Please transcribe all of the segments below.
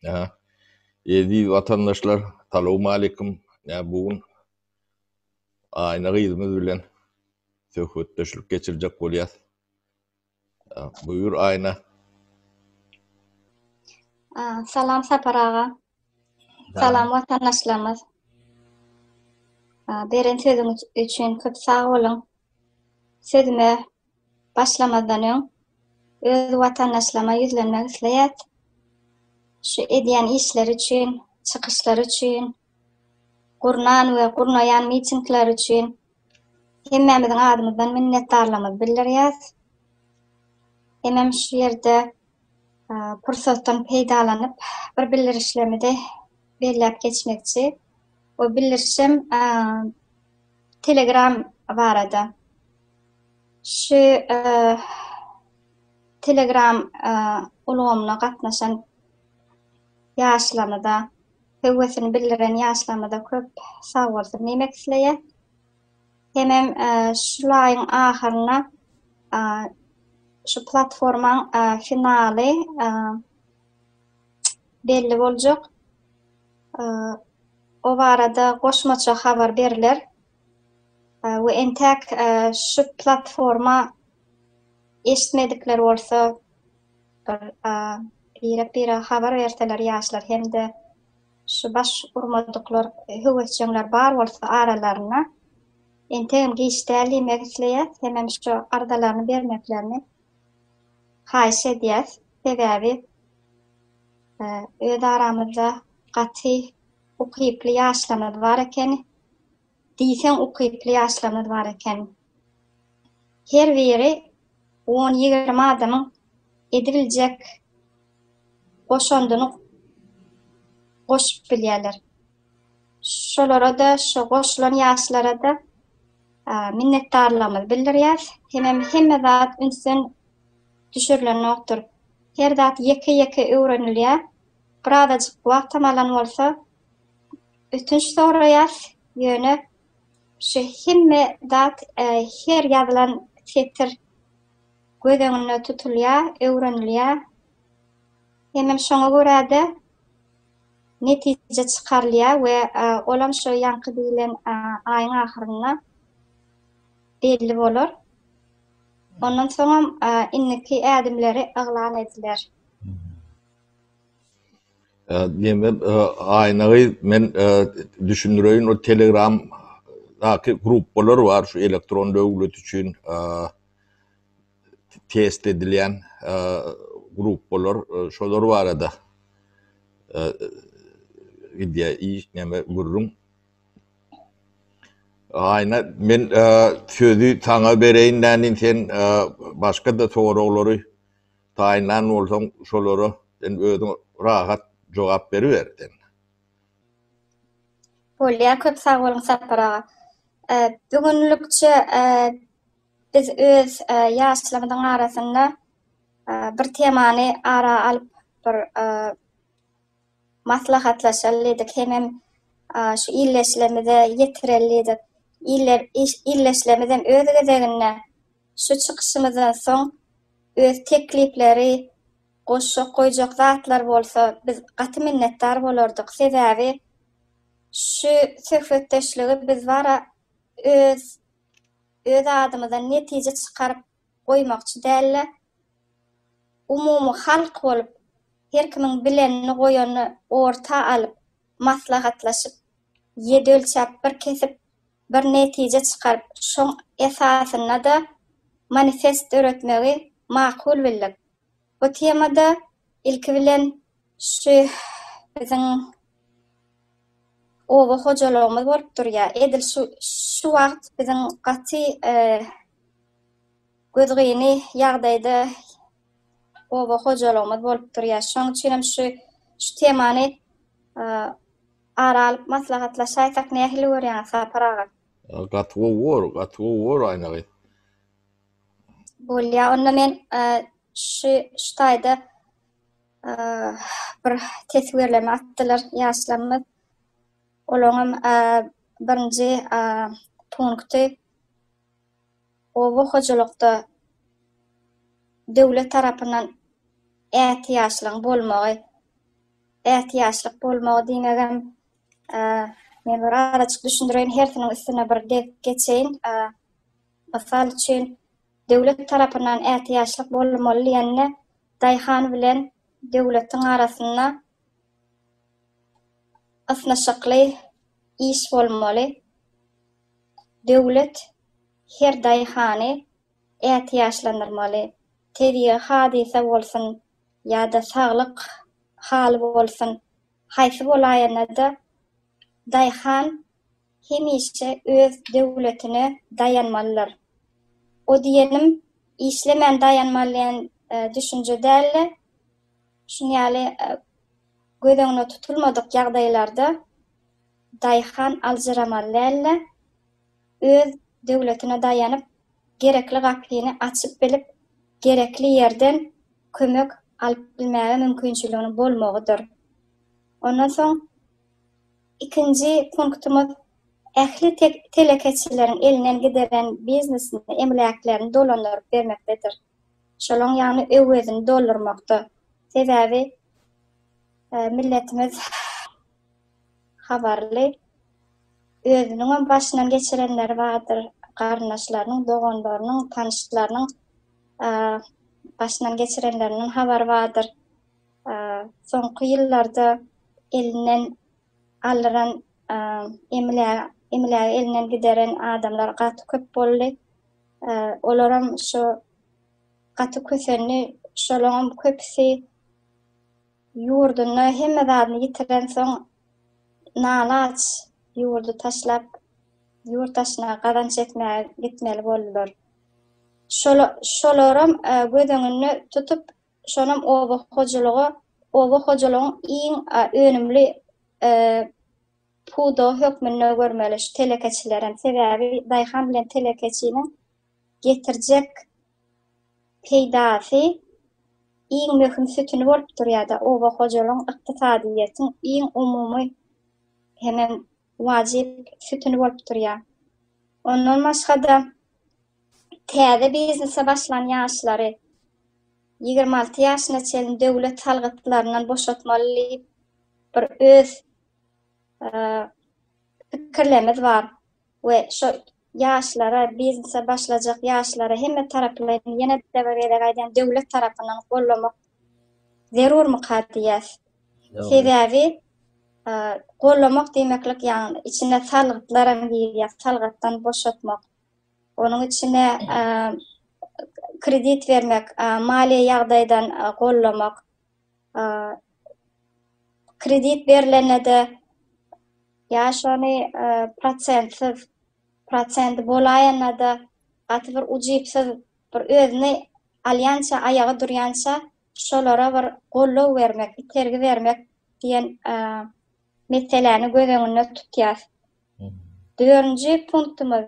Aha. Eziz watandaşlar, salowmaleýkim. Nä bu gün Aýna gyzymyz bilen söhbetdeşlik geçirjek bolýas. Buýur Aýna. Salam Sapar aga. Salam watandaşlarymyz. Beren sözüňiz üçin köp sag boluň. Sözüme başlamazdan öň öz watandaşlaryma ýüzlenmek isleýäs. Şu edýän işleri üçin, çykyşlary üçin, gurnan we gurnaýan mitingleri üçin hemmämiziň adymyzdan minnetdarlygymyzy bildirýäs. Hemem şu ýerde pursatdan peýdalanyp bir bildirişlerimizi belläp geçmekçi. O bildirişem Telegram barada. Şu Telegram ulgamyna gatnaşan ýaşlarymyza, höwesini bildiren ýaşlarymyza köp sag bolsun diýmek isleýär. Hemem şul aýyň ahyrynda şu platformaň finaly belli boljak. O barada goşmaça habar berler. We entäk şu platforma eşitmedikler bolsa bir birek-birege habar berseler ýaşlar hem-de şu baş urmadyklar höwesjeňler bar bolsa aralarynda entegem giç däl diýmek isleýäs hemem şu arzalaryny bermeklerini haýyş edýäs. Sebäbi öz aramyzda gaty ukyply ýaşlarymyz bar ekeni. Diýseň ukyply ýaşlarymyz bar eken. Her biri on-ýigrimi adamyň edibiljek goşandyny goşup bilýärler. Şolara-da, şu goşulan ýaşlara-da minnetdarlygymyzy bildirýäris. Hemem hemme zat ünsden düşürilenokdyr. Her zat ýeke-ýeke öwrenilýär. Birazajyk wagtam alan bolsa, ötünç soraýas, ýöne şu hemme zat her ýazylan setir göz öňünde tutulýar, öwrenilýär. Hemem şoňa görä-de netije çykarylýar we olam şu ýaňky diýlen aýyň ahyrynda belli bolar. Ondan soňam indiki ädimleri yglan ediler. Neme Aýna gyz men düşündireýin o telegram daky gruppalar bar şu elektron döwlet üçin test edilýän gruppalar şolar barada gidýär iş neme gürrüň. Aýna men sözi saňa bereýin nänin sen başga-da soraglary taýynlan bolsaň şolara sen özüň rahat jogap beriber sen. Bolýar köp sag boluň Sapar aga. Bu günlükçe biz öz ýaşlarymyzyň arasynda bir temany ara alyp bir maslahatlaşaly diýdik hemem şu ildeşlerimize ýetireli diýdik. Iller ildeşlerimizem öz gezeginde şu çykyşymyzdan soň öz teklipleri goşjak goýjak zatlar bolsa biz gaty minnetdar bolardyk. Sebäbi şu söhbetdeşligi biz bara öz öz adymyzdan netije çykaryp goýmakçy dälde, umumy halk bolup, her kimiň bilenini goýanyny orta alyp, maslahatlaşyp, ýedi ölçäp bir kesip, bir netije çykaryp, şoň esasynda-da manifest döretmegi makul bildik. Bu temada ilki bilen şu biziň oba hojalygymyz bolup durýar. Edil şu şu wagt biziň gaty gözgyny ýagdaýda oba hojalygymyz bolup durýar. Şonuň üçin hem şu şu temany ara alyp maslahatlaşaýsak nähili görýäňiz Sapar aga? Gaty gowy bor, gaty gowy bor Aýna gyz. Bolýar. Onda men şu şu taýda bir teswirleme atdylar ýaşlarymyz. Olaryňam birinji punkty oba hojalykda döwlet tarapyndan ätiýaçlygyň bolmagy. Ätiýaçlyk bolmagy diýmegem men bir azajyk düşündireýin, hersiniň üstüne bir degip geçeýin. Mysal üçin, döwlet tarapyndan ätiýaçlyk bolmaly diýende, daýhan bilen döwletiň arasynda ysnyşykly iş bolmaly. Döwlet her daýhany ätiýaçlandyrmaly. Tebigy hadysa bolsun ýa-da saglyk haly bolsun, haýsy bolaýanda-da daýhan hemişe öz döwletine daýanmalydyr. O diýenim işlemän daýanmaly diýen düşünje däl-de, şuny ýaly göz öňünde tutulmadyk ýagdaýlarda daýhan aljyramaly däl-de, öz döwletine daýanyp, gerekli gapyny açyp bilip, gerekli ýerden kömek alyp bilmäge mümkinçiliginiň bolmagydyr. Ondan soň ikinji punktymyz ähli telekeçileriň elinden gideren biznesini, emläklerini dolandyryp bermekdedir. Şolaň ýagny öwezini doldurmakda. Sebäbi milletimiz habarly. Özüniňem başyndan geçirenleri bardyr, garyndaşlarynyň, doganlarynyň, tanyşlarynyň başyndan geçirenlerinden habary bardyr. Soňky ýyllarda elinden aldyran emlägi elinden gideren adamlar gaty köp boldy. Olaram şu gaty kösendi. Şolaňam köpüsi Ýurdunda hemme zadyny ýitirensoň nalaç ýurdy taşlap ýurt daşyna gazanç etmäge gitmeli boldular. Şolaram göz öňünde tutup şonam oba hojalyga oba hojalygyň iň önümli pudagy hökmünde görmeli şu telekeçilerem. Sebäbi daýhan bilen telekeçiniň getirjek peýdasy iň möhüm sütüni bolup durýar-da, oba hojalygyň, ykdysadyýetiň iň umumy hemem wajyp sütüni bolup durýar. Ondan başga-da, täze biznese başlan ýaşlary 26 ýaşyna çenli döwlet salgytlaryndan boşatmaly diýip bir öz pikirlerimiz bar we şo ýaşlara, biznese başlajak ýaşlara hemme taraplaýyn ýene-de bir gezek aýdýan döwlet tarapyndan gollamak zerurmyka diýýäs. Sebäbi gollamak diýmeklik ýagny içine salgytlaram girýär, salgytdan boşatmak. Onuň içine kredit bermek, maliýe ýagdaýdan gollamak. Kredit berlende-de ýa şony prosentsiz, prosendi bolaýanda-da gaty bir ujypsyz bir özüni alýança, aýagy durýança şolara bir goldaw bermek, itergi bermek diýen meseläni göz öňünde tutýas. Dördünji punktymyz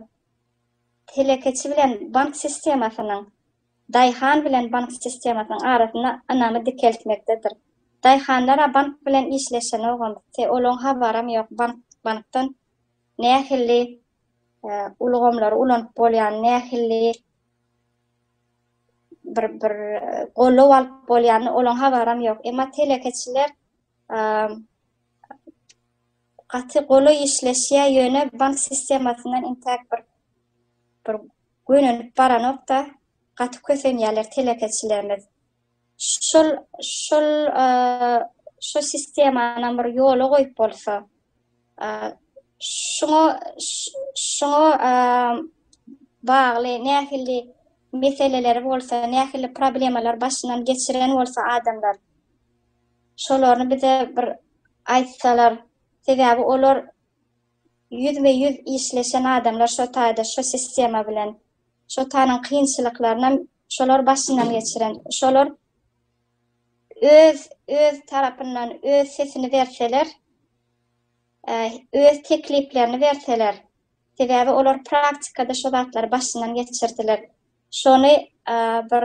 telekeçi bilen bank sistemasynyň daýhan bilen bank sistemasynyň arasynda ynamy dikeltmekdedir. Daýhanlar-a bank bilen işleşenogam, olaň habaram ýok bank bankdan nähili ulgamlary ulanyp bolýany, nähili bir bir goldaw alyp bolýany olaň habaram ýok. Emma telekeçiler gaty golaý işleşýär, ýöne bank sistemasyndan intäk bir bir gönenip baranok-da, gaty kösenýärler telekeçilerimiz. Şol şol şu sistemanam bir ýola goýup bolsa, şuňa şuňa bagly nähili meseleleri bolsa, nähili problemalar başyndan geçiren bolsa adamlar, şolaryny bize bir aýtsalar, sebäbi olar ýüzbe-ýüz işleşen adamlar şo taýda şo sistema bilen, şo taýynyň kynçylyklarynam şolar başyndan geçiren, şolar öz öz tarapyndan öz sesini berseler, öz tekliplerini berseler, sebäbi olar praktikada şo zatlary başyndan geçirdiler. Şony bir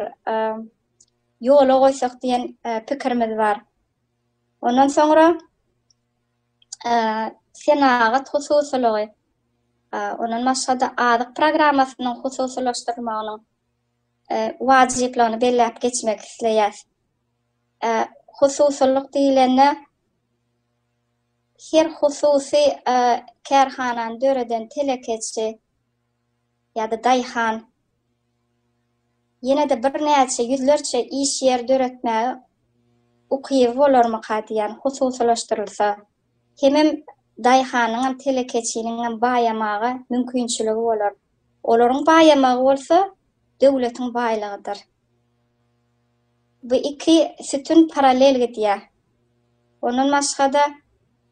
ýola goýsak diýen pikirimiz bar. Ondan soňra senagat hususylygy, ondan başga-da azyk programmasynyň hususylaşdyrylmagynyň wajyplygyny belläp geçmek isleýäs. Hususylyk diýlende, Her hususy kärhanany döreden telekeçi ýa-da daýhan ýene-de birnäçe ýüzlerçe iş ýeri döretmäge ukyby bolarmyka diýýän, hususylaşdyrylsa. Hemem daýhanyňam, telekeçiniňem baýamaga mümkinçiligi bolar. Olaryň baýamagy bolsa döwletiň baýlygydyr. Bu iki sütün parallel gidýär. Ondan başga-da,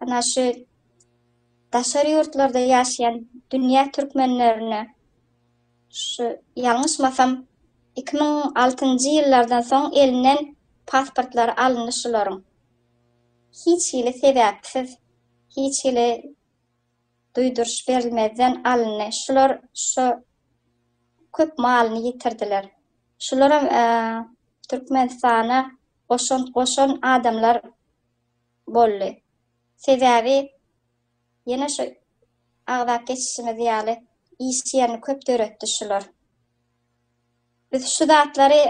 ana şu daşary ýurtlarda ýaşaýan dünýä türkmenlerine şu ýalňyşmasam 2006-njy ýyllardan soň elinden pasportlary alyndy şularyň. Hiç hili sebäpsiz, hiç hili duýduryş berilmezden alyndy. Şular şu köp malyny ýitirdiler. Şularam Türkmenistana goşant goşan adamlar boldy. Sebäbi ýene şu agzap geçişimiz ýaly iş ýerini köp döretdi şular. Biz şu zatlary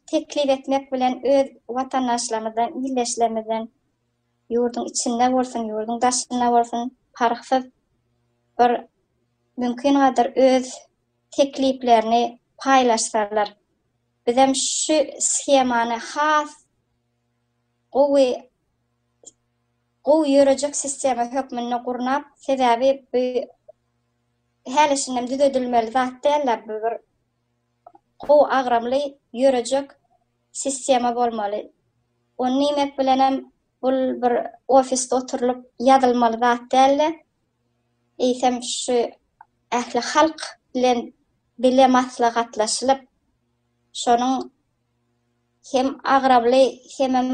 teklip etmek bilen öz watandaşlarymyzdan, ildeşlerimizden ýurduň içinde bolsun, ýurduň daşynda bolsun parhsyz bir mümkingadar öz tekliplerini paýlaşsalar, bizem şu shemany has gowy gowy ýörejek sistema hökmünde gurnap, sebäbi bu häli-şindem düzedilmeli zat däl-de, bu bir gowy agramly ýörejek sistema bolmaly. Ony diýmek bilenem bul bir ofisde oturylyp ýazylmaly zat däl-de, eýsem şu ähli halk bilen bile maslahatlaşylyp, şonuň hem agramly hemem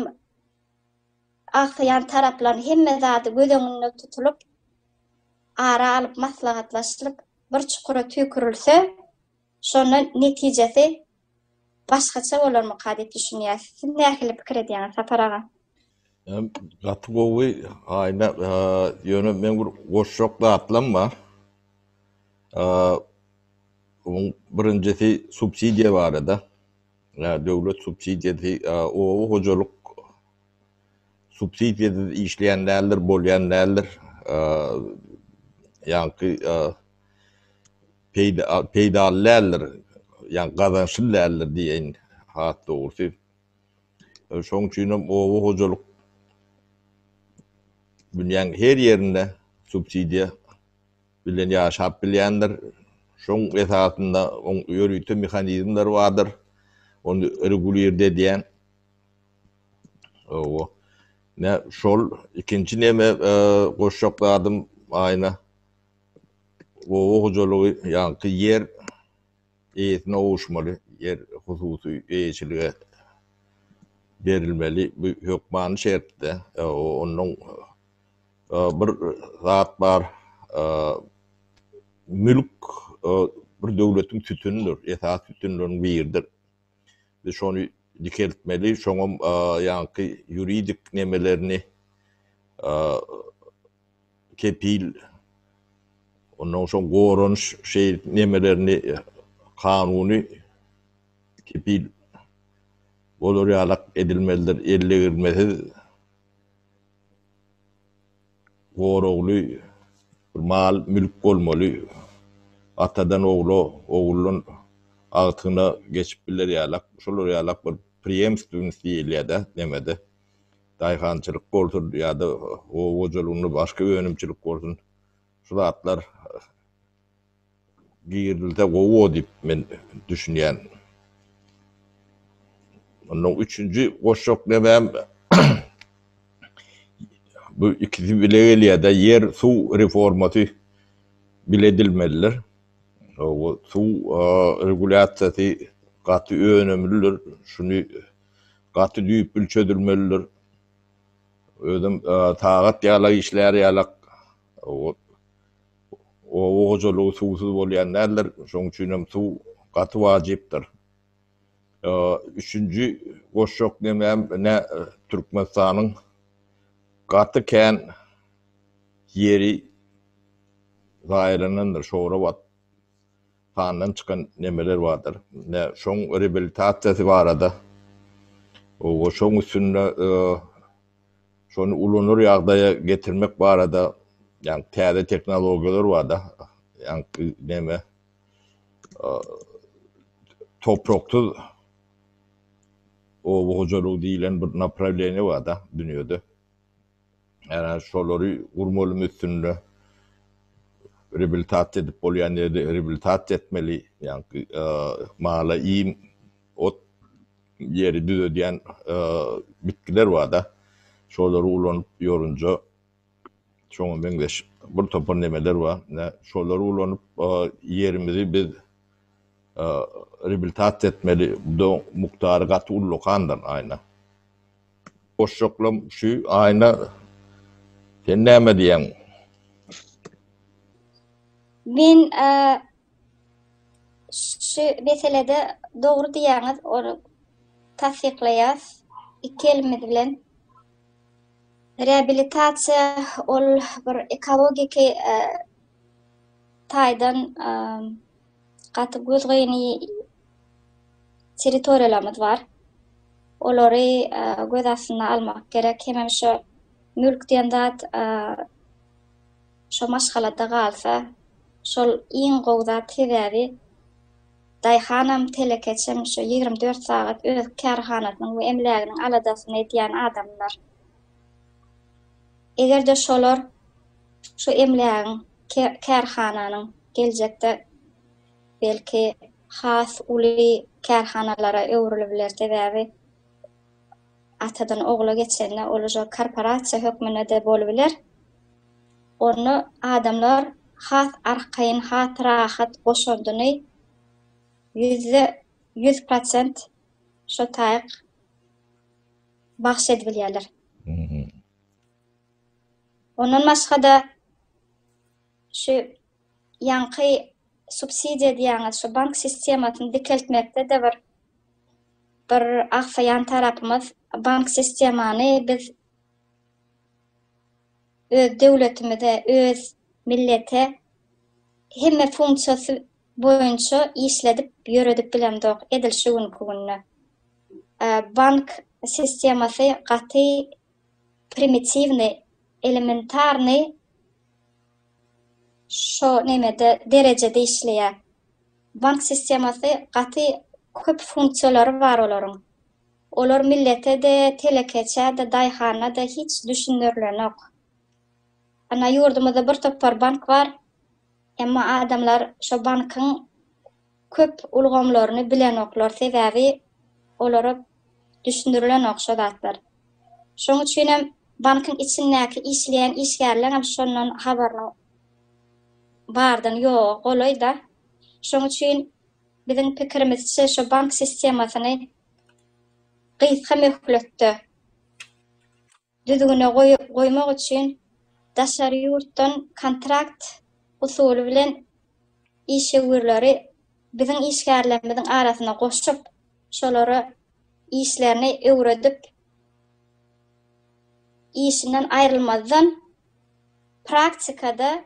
agsaýan taraplaryny hemme zady göz öňünde tutulyp, ara alyp maslahatlaşylyp bir çukura tüýkürilse, şonda netijesi başgaça bolarmyka diýip düşünýäs. Siz nähili pikir edýäňiz Sapar aga? Gaty gowy Aýna, ýöne meň bir goşjak zatlam bar. Onuň birinjisi subsidiýa barada. Döwlet subsidiýasy oba hojalyk subsidiýasyz işleýän däldir, bolýan däldir. Ýaňky peýda peýdaly däldir, ýagny gazançly däldir diýeýin has dogrusy. Şonuň üçin hem oba hojalyk dünýäň her ýerinde subsidiýa bilen ýaşap bilýändir. Şoň esasynda oň ýörite mehanizmleri bardyr. Ony regulirde edýän. Owa. Ne şol ikinji neme goşjak zadym aýna oba hojalygy ýaňky ýer eýesine gowuşmaly, ýer hususy eýeçilige berilmeli. Bu hökmany şertde. Ondan bir zat bar, mülk bir döwletiň sütünidir, esasy sütünleriniň biridir. Biz şony dikeltmeli, şoňam ýaňky ýuridik nemelerini kepil, ondan soň goranyş şeý nemelerini kanuny kepil bolar ýalak edilmelidir, ellegirilmesiz goragly bir mal mülk bolmaly, atadan ogla, oguldan agtygyna geçip biler ýalak, şolar ýalak bir preýemstwennost diýilýär-de nemede. Daýhançylyk bolsun ýa-da oba hojalygynda başga önümçilik bolsun, şu zatlar girizilse gowy bolar diýip men düşünýän. Ondan üçünji goşjak nämäm bu ikisi bile gelýär-de, ýer suw reformasy bile edilmelidir. Suw regulýasiýasy gaty önemlidir. Şuny Gaty düýpli çözülmelidir. Özem sagat ýalak işlär ýalak oba hojalygy suwsuz bolýan däldir. Şonuň üçin hem suw gaty wajypdyr. Üçünji goşjak nemäm ine Türkmenistanyň gaty kän ýeri zaýalanandyr, şora batyp. Sandan çykan nemeler bardyr. Ine, şoň reabilitasiýasy barada we şoň üstünde. Şony ulanar ýagdaýa getirmek barada ýagny täze tehnologiýalar barda, ýagny neme topraksyz oba hojalygy diýlen bir naprawleniýe barda dünýede. Ýa şolary gurmalymy üstünde reabilitasiýa edip bolýan ýerde reabilitasiýa etmeli, ýagny mala iým, ot ýeri düzedýän bitgiler barda, şolary ulanyp ýorunja şoňa meňzeş bir topar nemeler bar. Şolary ulanyp ýerimizi biz reabilitasiýa etmeli. Bu-da mukdary gaty ullakandyr aýna. Goşjaklam şu aýna sen näme diýýäň? Men Şu meselede dogry diýýäňiz, ony tassyklaýas iki elimiz bilen. Reabilitasiýa ol bir ekologiki taýdan gaty gözgyny territoriýalarymyz bar. Olary göz astyna almak gerek. Hemem şu mülk diýen zat şo maşgalada galsa şol iň gowy zat sebäbi daýhanam telekeçem şo 24 sagat öz kärhanasynyň we emläginiň aladasyny edýän adamlar. Egerde şolar şu emlägiň kärhananyň geljekde belki has uly kärhanalara öwrülibiler sebäbi atadan ogla geçende ol uje korporasiýa hökmünde-de bolubiler. Onda adamlar has arkaýyn, has rahat goşandyny 100% şo taýyk bagş edibilýärler. Ondan başga-da şu ýaňky subsidiýa diýýäňiz, şu bank sistemasyny dikeltmekde-de bir bir agsaýan tarapymyz bank sistemany biz öz döwletimize, öz millete hemme funksiýasy boýunça işledip ýöredip bilemzok edil şu günki günde. Bank sistemasy gaty primitiwnyý, elementarnyý şo nemede derejede işleýär. Bank sistemasy gaty köp funksiýalary bar olaryň. Olar millete-de, telekeçä-de, daýhana-da hiç düşündirilenok. Ana ýurdumyzda bir topar bank bar, emma adamlar şo bankyň köp ulgamlaryny bilenoklar, sebäbi olara düşündirilenok şo zatlar. Şoň üçinem bankyň içindäki işleýän işgärleňem şondan habarynyň bardan ýoga golaý-da. Şoň üçin biziň pikirimizçe şo bank sistemasyny gysga möhletde düzgüne goýmak üçin daşary ýurtdan kontrakt usuly bilen işewürleri biziň işgärlerimiziň arasyna goşup, şolara işlerini öwredip, işinden aýrylmazdan praktikada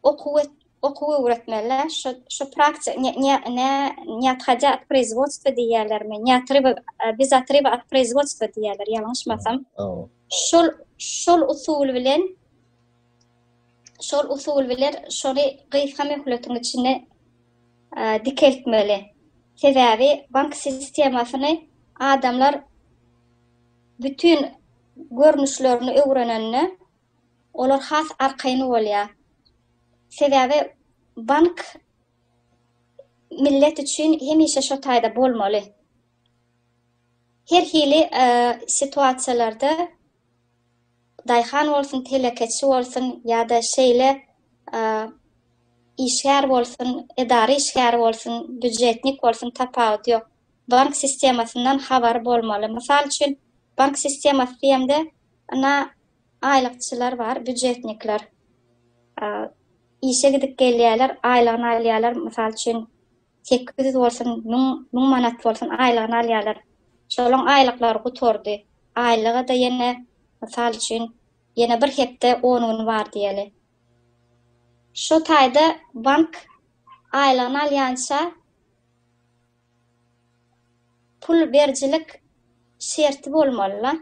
okuw okuw öwretmeli. Şu şu praktik ne ne ne ne otходя от производства diýýärlermi? Ne otrыва bez otrыва от производства diýýärler, ýalňyşmasam. Şol şol usul bilen şol usul bilen şony gysga möhletiň içinde dikeltmeli. Sebäbi bank sistemasyny adamlar bütin görnüşlerini öwrenende olar has arkaýyn bolýar. Sebäbi bank millet üçin hemişe şo taýda bolmaly. Her hili situasiýalarda daýhan bolsun, telekeçi bolsun ýa-da şeýle işgär bolsun, edara işgäri bolsun, býujetnik bolsun tapawudy ýok. Bank sistemasyndan habary bolmaly. Mysal üçin, bank sistemasy diýemde, ynha aýlykçylar bar, býujetnikler. Işe gidip gelýärler, aýlygyny alýarlar, mysal üçin, 800 bolsun, 1000, 1000 manat bolsun aýlygyny alýarlar. Şolaň aýlyklary gutardy. Aýlyga-da ýene, mysal üçin, ýene bir hepde, on gün bar diýeli. Şo taýda bank aýlygyny alýança pul berijilik şerti bolmaly-la.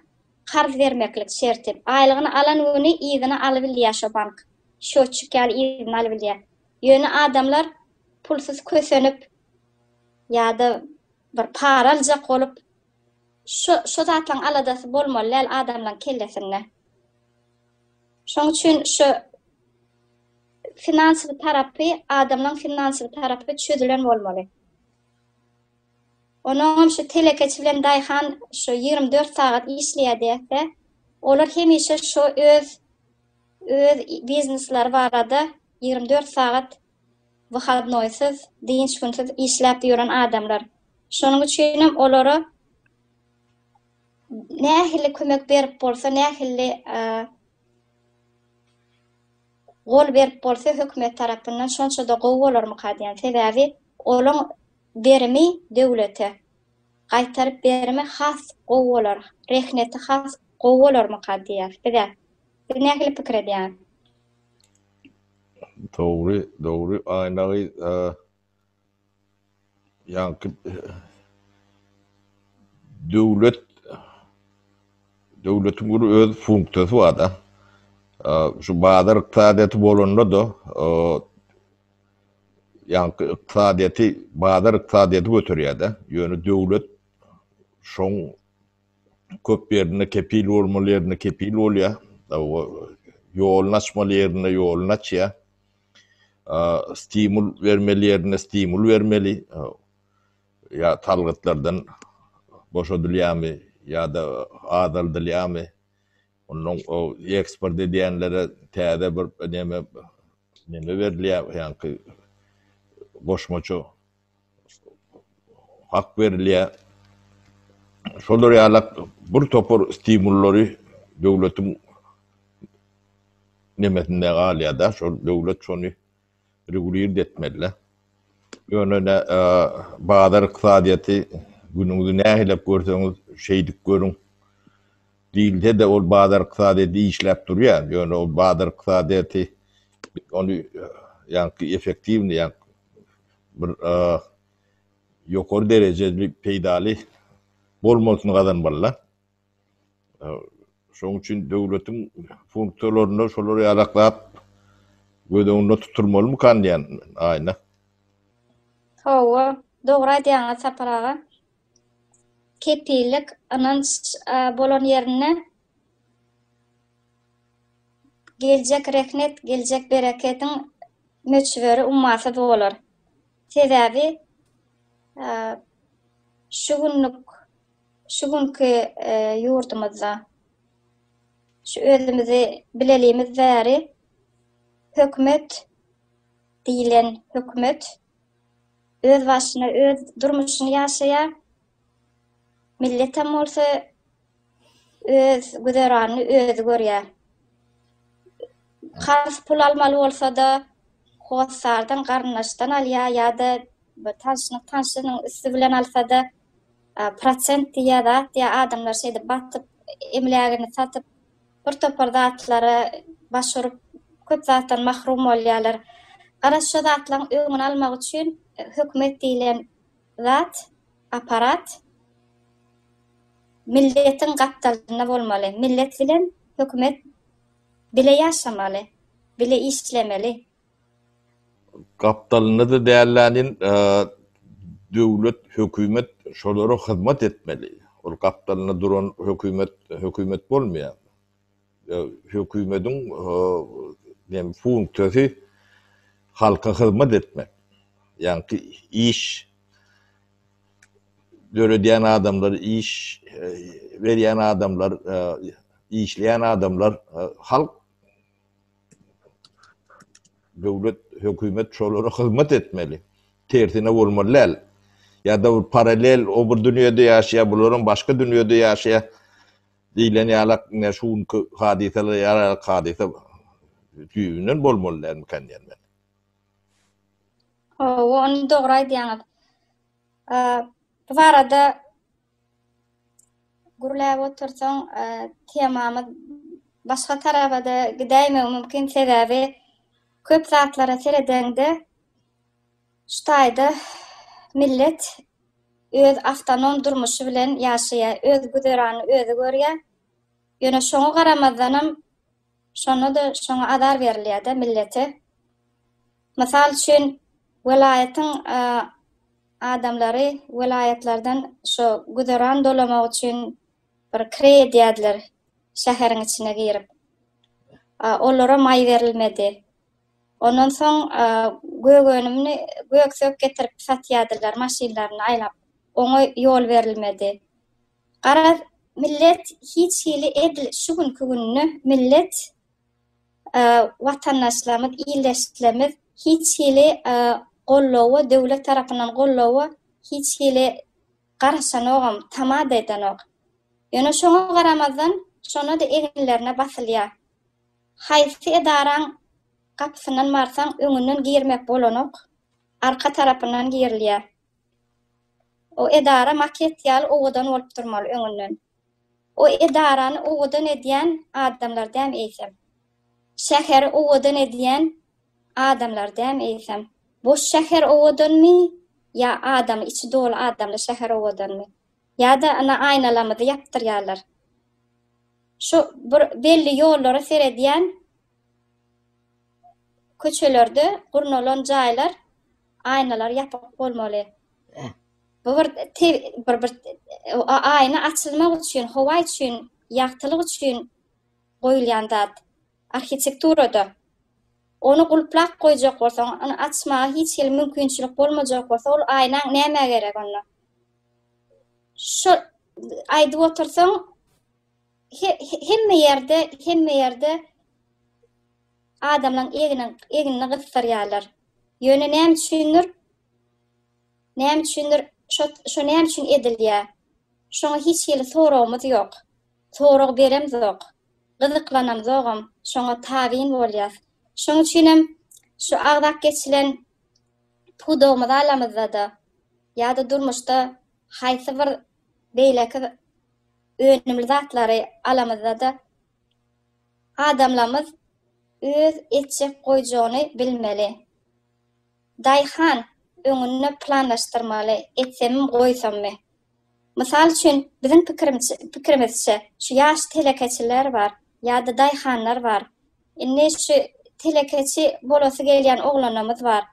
Karz bermeklik şerti. Aýlygyny alan güni yzyna alybilýär şo bank. Şotçik ýaly yzyna alybilýär. Ýöne adamlar pulsuz kösenip ýa-da bir para aljak bolup şo şo zatlaryň aladasy bolmaly däl adamlaryň kellesinde. Şoň üçin şu finansowy tarapy, adamlaryň finansowy tarapy çözülen bolmaly. Onuňam şu telekeçi bilen daýhan şu 24 sagat işleýär diýse, olar hemişe şu öz öz biznesleri barada 24 sagat wyhodnoýsyz, dynç günsüz işläp ýören adamlar. Şonuň üçinem olara nähili kömek berip bolsa, nähili gol berip bolsa hökümet tarapyndan şonça-da gowy bolarmyka diýýän. Sebäbi olaň berimi döwlete gaýtaryp berimi has gowy bolar, rehneti has gowy bolarmyka diýýäs biz-ä. Siz nähili pikir edýäňiz? Dogry, dogry. Aýnagy ýaňky döwlet döwletiň bir öz funksiýasy bar-da. Şu bazar ykdysadyýeti bolanda-da ýaňky ykdysadyýeti bazar ykdysadyýeti göterýär-de. Ýöne döwlet şoň köp ýerinde kepil bolmaly ýerinde kepil bolýar. Ýoluny açmaly ýerinde ýoluny açýar. Stimul bermeli ýerinde stimul bermeli. Ýa salgytlardan boşadylýarmy ýa-da azaldylýarmy? Ondan eksport edýänlere täze bir neme neme berilýär, ýaňky goşmaça hak berilýär. Şolar ýalak bir topar stimullary döwletiň nemesinde galýar-da, şol döwlet şony regulird etmeli. Ýöne ne bazar ykdysadyýeti günüňizi nähilek görseňiz şeýdip görüň diýilse-de ol bazar ykdysadyýeti işläp durýar. Ýöne ol bazar ykdysadyýeti ony ýaňky effektiwny ýaňky bir ýokary derejeli peýdaly bolmasyny gazanmalylar. Şonuň üçin döwletiň funksiýalarynda şolar ýalak zat göz öňünde tutulmalymykan diýen Aýna. Hawa, dogry aýdýaňyz Sapar aga. Kepillik, ynanç bolan ýerinde geljek rehnet, geljek bereketiň möçberi ummasyz bolar. Sebäbi şu günlük şu günki ýurdumyzda şu özümizi bilelimiz bäri hökümet diýlen hökümet öz başyna öz durmuşyny ýaşaýar. Milletem bolsa öz güzeranyny özi görýär. Karz pul almaly bolsa-da hossardan, garyndaşdan alýar ýa-da tanşynyň tanşynyň üsti bilen alsa-da prosent diýýär, zat diýýär, adamlar şeýdip batyp, emlägini satyp, bir topar zatlara baş urup, köp zatdan mahrum bolýarlar. Garaz, şo zatlaryň öňüni almak üçin hökümet diýlen zat, apparat milletiň gapdalynda bolmaly. Millet bilen hökümet bile ýaşamaly, bile işlemeli. Gapdalynda-da dällänin döwlet, hökümet şolara hyzmat etmeli. Ol gapdalynda duran hökümet hökümet bolmaýar. Hökümediň nem funksiýasy halka hyzmat etmek. Ýaňky iş döredýän adamlar, iş berýän adamlar, işleýän adamlar halk Döwlet, hökümet şolara hyzmat etmeli. Tersine bolmaly däl. Ýa-da bir paralel o bir dünýede ýaşaýar, bularam başga dünýede ýaşaýar diýlen ýalak ine şu günki hadysalar ýaly hadysa düýbünden bolmaly dälmikä diýen men. Hawa, ony dogry aýdýaňyz. Bu barada Gürläp otursaň, temamyz başga taraba-da gidäýmegi mümkin, sebäbi köp zatlara seredeňde şu taýda millet öz awtonom durmuşy bilen ýaşaýar, öz güzeranyny özi görýär. Ýöne şoňa garamazdanam şonda-da şoňa azar berilýär-de millete. Mysal üçin, welaýatyň adamlary welaýatlardan şo güzeran dolamak üçin bir kireý edýärdiler şäheriň içine girip. Olara maý berilmedi. Ondan soň gök önümini gök-sök getirip satýardylar maşynlaryny aýlap. Oňa ýol berilmedi. Garaz, millet hiç hili edil şu günki günde millet watandaşlarymyz, ildeşlerimiz hiç hili goldawa, döwlet tarapyndan goldawa hiç hili garaşanogam, tama-da edenok. Ýöne şoňa garamazdan, şonda-da eginlerine basylýar. Haýsy edaraň gapysyndan barsaň öňünden girmek bolanok, arka tarapyndan girilýär. O edara maket ýaly owadan bolup durmaly öňünden. O edarany owadan edýän adamlar dämi eýsem? Şäheri owadan edýän adamlar dämi eýsem? Boş şäher owadanmy ýa adamy içi doly adamly şäher owadanmy? Ýa-da ana aýnalamyzy ýapdyrýarlar. Şu bir belli ýollara seredýän köçelerde gurnalan jaýlar aýnalary ýapyk bolmaly. Bu bir bir bir aýna açylmak üçin, howa üçin, ýagtylyk üçin goýulýan zat. Arhitekturada. Ony gulplap goýjak bolsaň, ony açmaga hiç hili mümkinçilik bolmajak bolsa, ol aýnaň nämä gerek onda? Şu aýdyp otursaň, hemme ýerde, hemme ýerde adamlaryň egni, egnini gysdyrýarlar. Ýöne näme üçindir? Näme üçindir? Şo, şo näme üçin edilýär? Şoňa hiç hili soragymyz ýok. Sorag beremzok. Gyzyklanamzogam. Şoňa tabyn bolýas. Şoň üçinem şu agzap geçilen pudagymyzy alamyzda-da ýa-da durmuşda haýsy bir beýleki önümli zatlary alamyzda-da adamlarymyz öz etjek goýjagyny bilmeli. Daýhan öňünde planlaşdyrmaly, etsemmi goýsammy. Mysal üçin, biziň pikirimizçe, şu ýaş telekeçiler bar ýa-da daýhanlar bar. Indi şu telekeçi bolasy gelýän oglanlarymyz bar.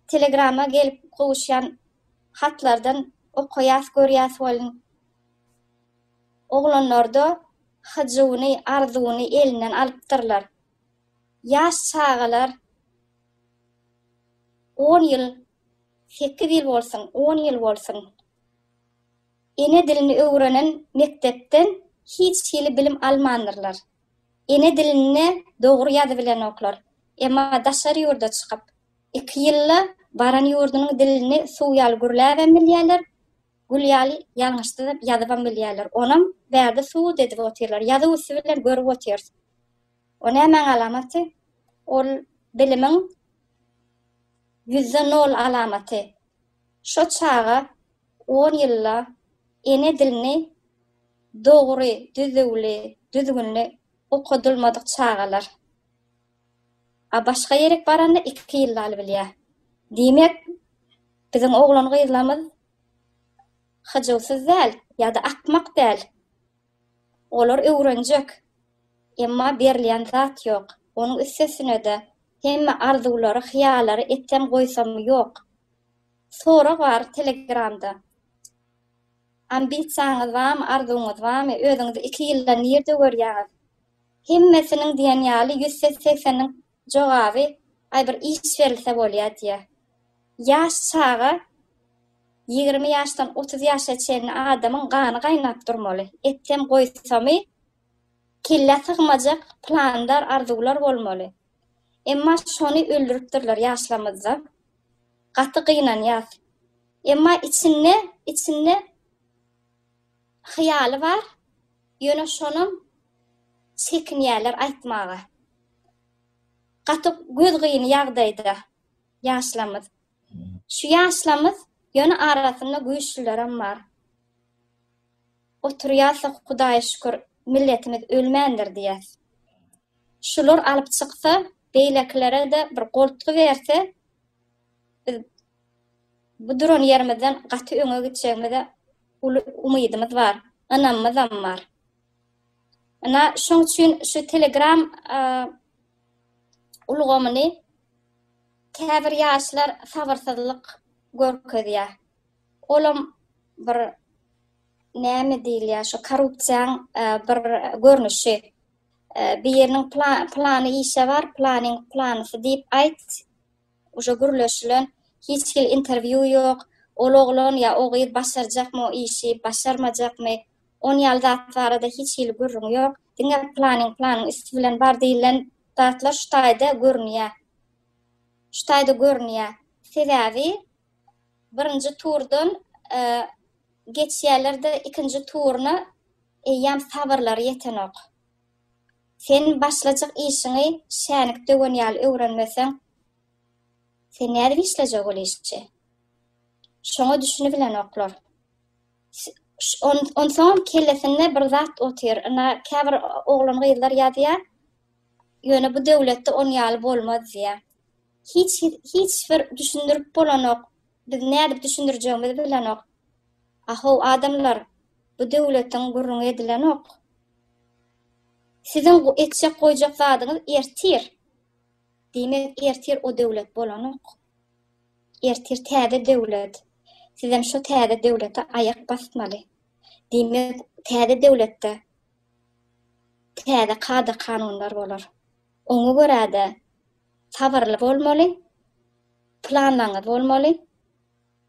Telegrama gelip gowuşýan hatlardan okaýas, görýäs welin, oglanlarda hyjuwyny, arzuwyny elinden alypdyrlar. Ýaş çagalar on ýyl, sekiz ýyl bolsun, on ýyl bolsun, ene dilini öwrenen mekdepden hiç hili bilim almandyrlar. Ene dilinde dogry ýazybilenoklar. Emma daşary ýurda çykyp, iki ýylda baran ýurdunyň dilini suw ýaly gürläbem bilýärler, gül ýaly ýalňyşsyz ýazybam bilýärler. Onam bärde subut edip otyrlar. Ýazuw üsti bilen görüp otyrys. O nämäň alamaty? Ol bilimiň ýüzde nol alamaty. Şo çaga on ýylda ene dilini dogry, düzüwli, düzgünli okadylmadyk çagalar. A başga ýerik baranda iki ýylda alybilýär. Diýmek, biziň oglan-gyzlarymyz hyjuwsyz däl ýa-da akmak däl. Olar öwrenjek. Emma berilýän zat ýok. Onuň üstesine-de, hemme arzuwlary, hyýallary etsem goýsam ýok. Sorag bar telegramda. Ambisiýaňyz barmy, arzuwyňyz barmy, özüňizi iki ýylda nirde görýäňiz? Hemmesiniň diýen ýaly ýüzde segseniniň jogaby aý bir iş berilse bolýa diýýär. Ýaş çaga 20 ýaşdan 30 ýaşa çenli adamyň gany gaýnap durmaly. Etsem goýsamy kellä sygmajak planlar, arzuwlar bolmaly. Emma şony öldüripdirler ýaşlarymyzda. Gaty gynanýas. Emma içinde, içinde hyýaly bar, ýöne şonam çekinýärler aýtmaga. Gaty gözgyny ýagdaýda ýaşlarymyz. Şu ýaşlarymyz ýöne arasynda güýçlülerem bar. Oturýarsak Hudaýa şükür milletimiz ölmändir diýýäs. Şular alyp çyksa, beýlekilere-de bir goltgy berse, biz bu duran ýerimizden gaty öňe gitjegimize uly umydymyz bar, ynamymyzam bar. Ynha, şoň üçin şu Telegram ulgamyny käbir ýaşlar sabyrsyzlyk görkezýär. Olam bir näme diýilýär, şu korrupsiýaň bir görnüşi. Biriniň plany işe bar, planyň planysy diýip aýt, Uje gürleşilen, hiç hili interwýu ýok, ol oglan ýa o gyz başarjakmy o işi, başarmajakmy, on ýaly zat barada hiç hili gürrüň ýok, diňe planyň planyň üsti bilen bar diýilen zatlar şu taýda görünýär. Şu taýda görünýär. Sebäbi birinji turdan geçýärler-de ikinji turuna eýýäm sabyrlary ýetenok. Sen başlajak işiňi şänik döwen ýaly öwrenmeseň, sen nädip işlejek ol işi? Şoňa düşünibilenoklar. Onsoňam kellesinde bir zat otyr. Ynha, käbir oglan-gyzlar ýazýar, ýöne bu döwletde on ýaly bolmaz diýýär. Hiç hiç bir düşündirip bolanok. Biz nädip düşündirjegimizi bilenok. A-how, adamlar, bu döwletiň gürrüňi edilenok. Siziň etjek goýjak zadyňyz ertir. Diýmek ertir o döwlet bolanok. Ertir täze döwlet. Sizem şo täze döwlete aýak basmaly. Diýmek täze döwletde täze kada-kanunlar bolar. Oňa görä-de sabyrly bolmaly, planlaryňyz bolmaly.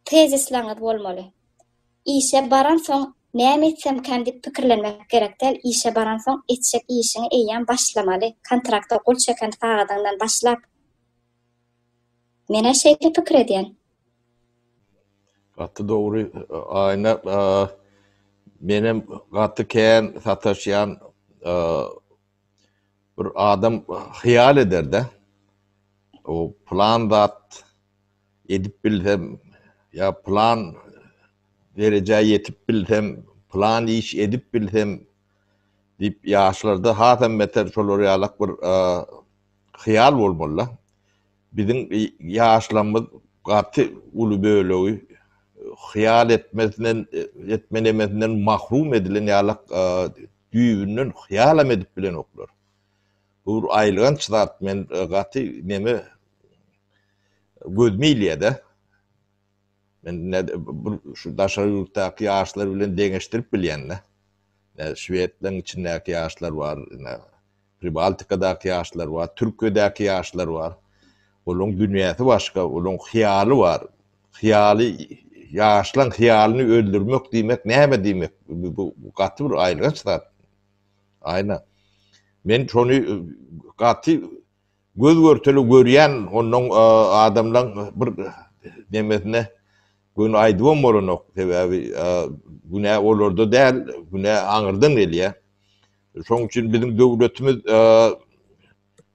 Tezislaňyz bolmaly. Işe baransoň näme etsemkäm diýip pikirlenmek gerek däl, işe baransoň etjek işiňi eýýäm başlamaly, kontrakta gol çeken sagadyňdan başlap. Men-ä şeýle pikir edýän. Gaty dogry Aýna menem gaty kän sataşýan bir adam hyýal ederde o plan zat edip bilsem ýa pylan derejä ýetip bilsem, pylan iş edip bilsem diýip ýaşlarda hasam beter şolar ýalak bir hyýal bolmaly-da. Biziň ýaşlarymyz gaty uly bölegi hyýal etmesinden, etme nemesinden mahrum edilen ýalak düýbünden hyýalam edip bilenoklar. Bu bir aýylganç zat men gaty neme gözüme ilýär-de. Men ne bir şu daşary ýurtdaky ýaşlar bilen deňeşdirip bilýän-de. Ne şwedleň içindäki ýaşlar bar, ne Pribaltikadaky ýaşlar bar, Türkiýedäki ýaşlar bar. Olaryň dünýäsi başga, olaryň hyýaly bar. Hyýaly ýaşlaň hyýalyny öldürmek diýmek näme diýmek? Bu gaty bir aýylganç zat. Aýna. Men şony gaty göz görteli görýän ondan adamlaň bir nemesine göni aýdybam bolanok. Sebäbi günä olarda däl, günä aňyrdan gelýär. Şonuň üçin biziň döwletimiz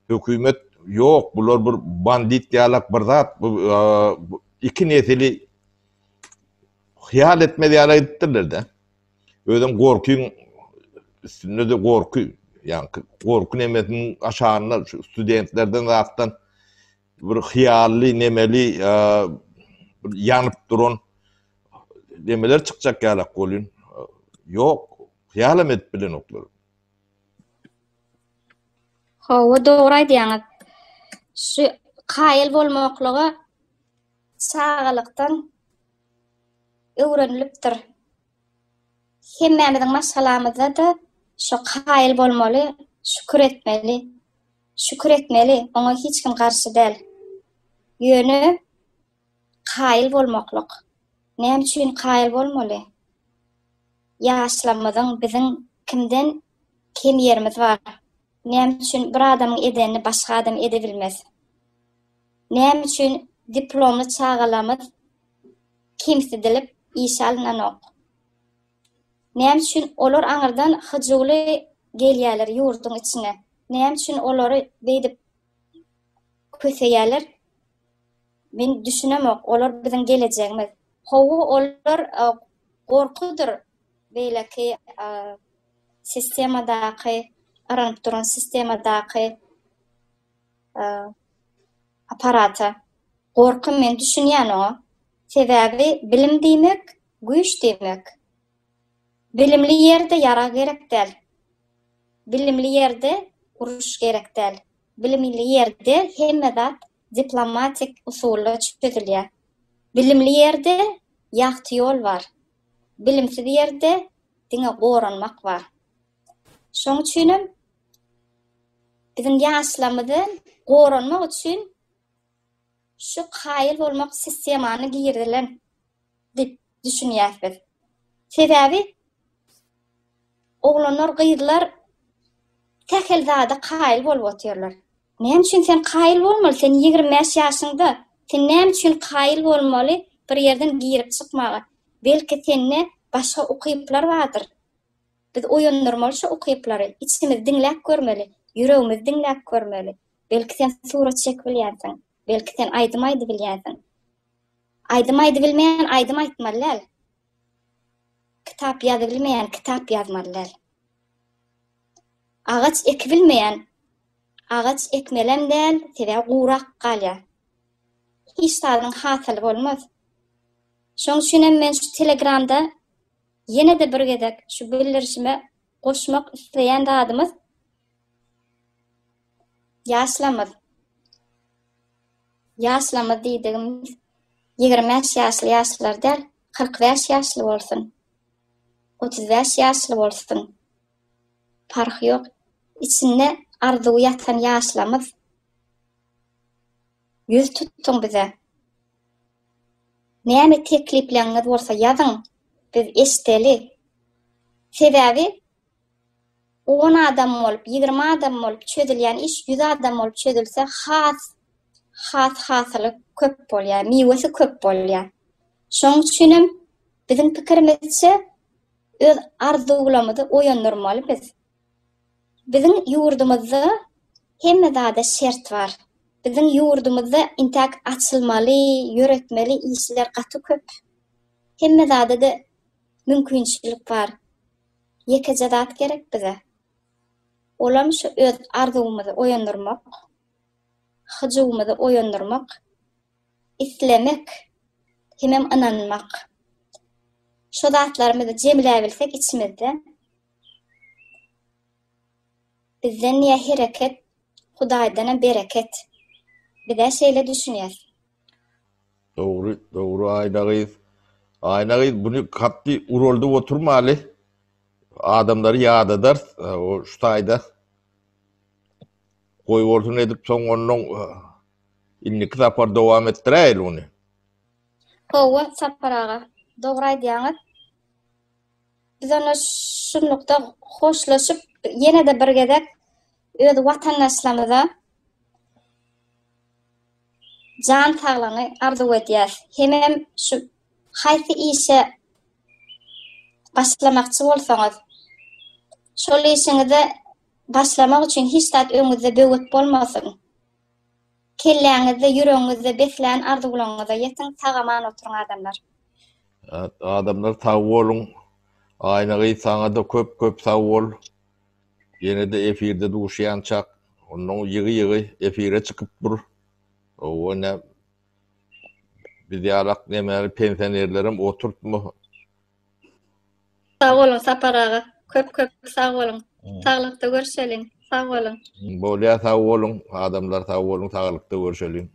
hökümet ýok, bular bir bandit ýalak bir zat. Bu iki nesili hyýal etmez ýaly edipdirler-de. Özem gorkyň üstünde-de gorky, ýaňky gorky nemesiniň aşagynda şu studentlerden zatdan bir hyýally nemeli bir ýanyp duran nemeler çykjak ýalak bolýan. Ýok, hyýalam edip bilenoklar. Hawa, dogry aýdýaňyz. Şu kaýyl bolmaklyga çagalykdan öwrenilipdir. Hemmämiziň maşgalamyzda-da şo kaýyl bolmaly, şükür etmeli. Şükür etmeli, oňa hiç kim garşy däl. Ýöne kaýyl bolmaklyk. Näme üçin kaýyl bolmaly? Ýaşlarymyzyň biziň kimden kem ýerimiz bar? Näme üçin bir adamyň edenini başga adam edebilmez? Näme üçin diplomly çagalarymyz kemsidilip işe alynanok? Näme üçin olar aňyrdan hyjuwly gelýärler ýurduň içine? Näme üçin olary beýdip köseýärler? Men düşünemok, olar biziň gelejegimiz. Hawa, olar gorkudyr beýleki sistemadaky, yranyp duran sistemadaky aparata. Gorky men düşünýän oňa. Sebäbi bilim diýmek, güýç diýmek. Bilimli ýerde ýarag gerek däl. Bilimli ýerde uruş gerek däl. Bilimli ýerde hemme zat diplomatik usulda çözülýär. Bilimli ýerde ýagty ýol bar. Bilimsiz ýerde diňe goranmak bar. Şoň üçinem biziň ýaşlarymyzy goranmak üçin şu kaýyl bolmak sistemany girizilen diýip düşünýäs biz. Sebäbi oglanlar, gyzlar sähel zada kaýyl bolup otyrlar. Näme üçin sen kaýyl bolmaly? Sen 25 ýaşyňda, sen näme üçin kaýyl bolmaly bir ýerden girip çykmaga? Belki sende başga ukyplar bardyr. Biz oýandyrmaly şu ukyplary, içimizi diňläp görmeli, ýüregimizi diňläp görmeli. Belki sen surat çekip bilýänsiň, belki sen aýdym aýdybilýänsiň. Aýdym aýdybilmeýän aýdym aýtmaly däl. Kitap ýazybilmeýän kitap ýazmaly däl. Agaç ekibilmeýän agaç ekmelem däl, sebäbi gurak galýar. Hiç zadyň hasyly bolmaz. Şoň üçin hem men şu telegramda ýene-de bir gezek şu bildirişime goşmak isleýän zadymyz ýaşlamyz. Ýaşlamyz diýdigimiz 25 ýaşly ýaşlar däl, 45 ýaşly bolsun, 35 ýaşly bolsun. Parhy ýok. Içinde arzuwy ýatan ýaşlamyz. Ýüz tutuň bize. Näme teklipleňiz bolsa ýazyň, biz eşdeli. Sebäbi on adam bolup, 20 adam bolup çözülýän iş 100 adam bolup çözülse has has hasyly köp bolýar, miwesi köp bolýar. Şonuň üçin hem biziň pikirimizçe öz arzuwlarymyzy oýandyrmaly biz. Biziň ýurdumyzda hemme zada şert bar. Biziň ýurdumyzda intäk açylmaly, ýöretmeli işler gaty köp. Hemme zada-da mümkinçilik bar. Ýekeje zat gerek bize. Olam şu öz arzuwymyzy oýandyrmak, hyjuwymyzy oýandyrmak, islemek hemem ynanmak. Şo zatlarymyzy jemläbilsek içimizde bizden diýä hereket, Hudaýdanam bereket. Bizä şeýle düşünýäs. Dogry, dogry Aýna gyz. Aýna gyz buny katdy uraldyp oturmaly. Adamlary ýadadarys o şu taýda. Goý bolsun edip soň onnoň indiki sapar dowam etdiräýeli muny. Hawa Sapar aga, dogry aýdýaňyz. Biz onda şunlukda hoşlaşyp, ýene-de bir gezek öz watandaşlarymyza jan saglygyny arzuw edýäs. Hemem şu haýsy işe başlamakçy bolsaňyz, şol işiňize başlamak üçin hiç zat öňüňizde böwet bolmasyn. Kelläňizde, ýüregiňizde beslän arzuwlaryňyza ýetiň, sag-aman oturyň adamlar. Adamlar sag boluň. Aýna gyz saňada köp köp sag bol. Ýene-de efirde duşýançak onnoň ýygy-ýygy efire çykyp dur. Owo nä biz ýalak nemäni pensionerlerem oturtma. Sag boluň Sapar aga. Köp köp sag boluň. Saglykda görüşeliň. Sag boluň. Bolýa sag boluň adamlar sag boluň saglykda görüşeliň.